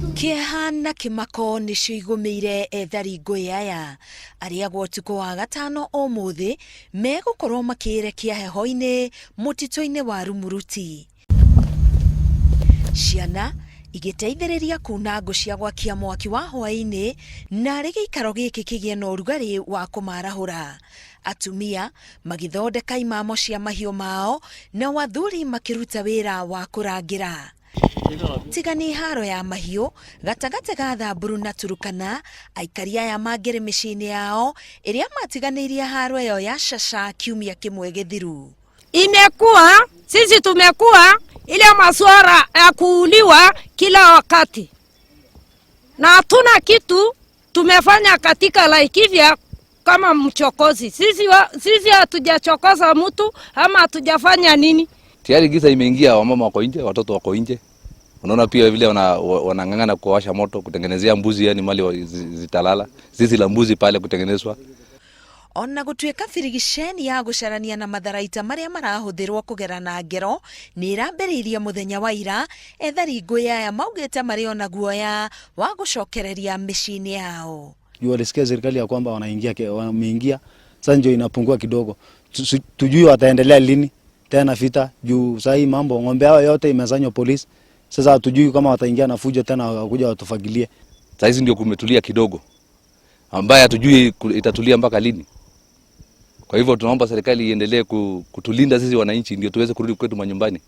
Kĩeha na kĩmako nĩcio igũmĩire ethari ngũĩ aya arĩa gwa ũtukũ wa gatano ũmũthĩ megũkorwo makĩĩrekia heho-inĩ mũtitũ-inĩ wa Rumuruti. Ciana igĩteithĩrĩria kuna ngũ cia gwakia mwaki wa hwaĩ-inĩ narĩ gĩikaro gĩkĩ kĩgĩe na ũrugarĩ wa kũmarahũra. Atumia magĩthondeka imamo cia mahiũ mao nao athuri makĩruta wĩra wa kũrangĩra. Tiga nĩ haro ya mahiũ gatagatĩ ga Thamburu na Turukana, aikari aya mangĩrĩ mĩciĩ-inĩ yao ĩrĩa matiganĩirie haro ĩyo ya Shasha kiumia kĩmwe gĩthiru. Imekuwa sisi tumekuwa ile masuala ya kuuliwa kila wakati, na hatuna kitu tumefanya katika Laikipia kama mchokozi. Sisi hatujachokoza mtu ama hatujafanya nini. Tayari giza imeingia, wamama wako nje, watoto wako nje. Unaona pia vile wanang'ang'ana kuwasha moto, kutengenezea mbuzi, yani mali zitalala. Zizi la mbuzi pale kutengenezwa. Ona gũtuĩka birigiceni ya gũcarania na matharaita marĩa marahũthĩrwo kũgerana ngero nĩ ĩrambĩrĩirie mũthenya wa ira, ethari ngũĩ aya maugĩte marĩ ona guoya wa gũcokereria mĩciĩ-inĩ yao. Juu walisikia serikali ya kwamba wanaingia, wameingia sasa, ndio inapungua kidogo. Tujui wataendelea lini tena vita, juu sasa hii mambo ng'ombe yao yote imesanywa polisi. Sasa hatujui kama wataingia na fujo tena wakuja watufagilie. Sasa hizi ndio kumetulia kidogo, ambaye hatujui itatulia mpaka lini. Kwa hivyo tunaomba serikali iendelee kutulinda sisi wananchi ndio tuweze kurudi kwetu manyumbani.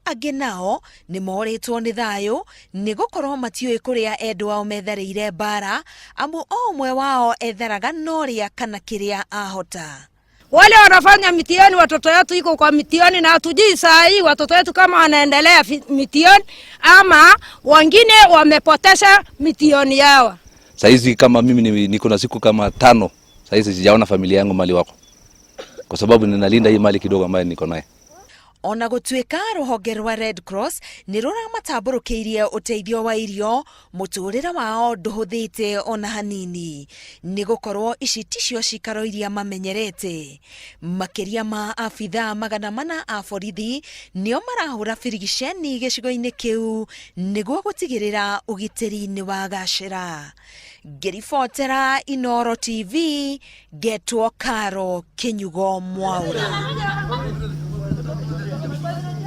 Angĩ nao nĩ morĩtwo nĩ thayũ nĩ gũkorwo matiũĩ kũrĩa endwa ao metharĩire mbara, amu o ũmwe wao etharaga na ũrĩa kana kĩrĩa ahota. Wale wanafanya mitihani, watoto wetu iko kwa mitihani, na hatujui saa hii watoto wetu kama wanaendelea mitihani ama wengine wamepoteza mitihani yao. Saa hizi kama mimi niko na siku kama 5 saa hizi sijaona familia yangu mali wako, kwa sababu ninalinda hii mali kidogo ambayo niko nayo. Ona gũtuĩka rũhonge rwa Red Cross nĩ rũramatambũrũkĩirie ũteithio wa irio, mũtũrĩre wao ndũhũthĩte ona hanini, nĩ gũkorwo ici ticio cikaro iria mamenyerete. Makĩria ma abithaa 400 a borithi nĩo marahũra birigiceni gĩcigo-inĩ kĩu nĩguo gũtigĩrĩra ũgitĩri nĩ wagacĩra. Ngĩribotera Inooro TV, ngetwo Karo Kinyugo Mwaura.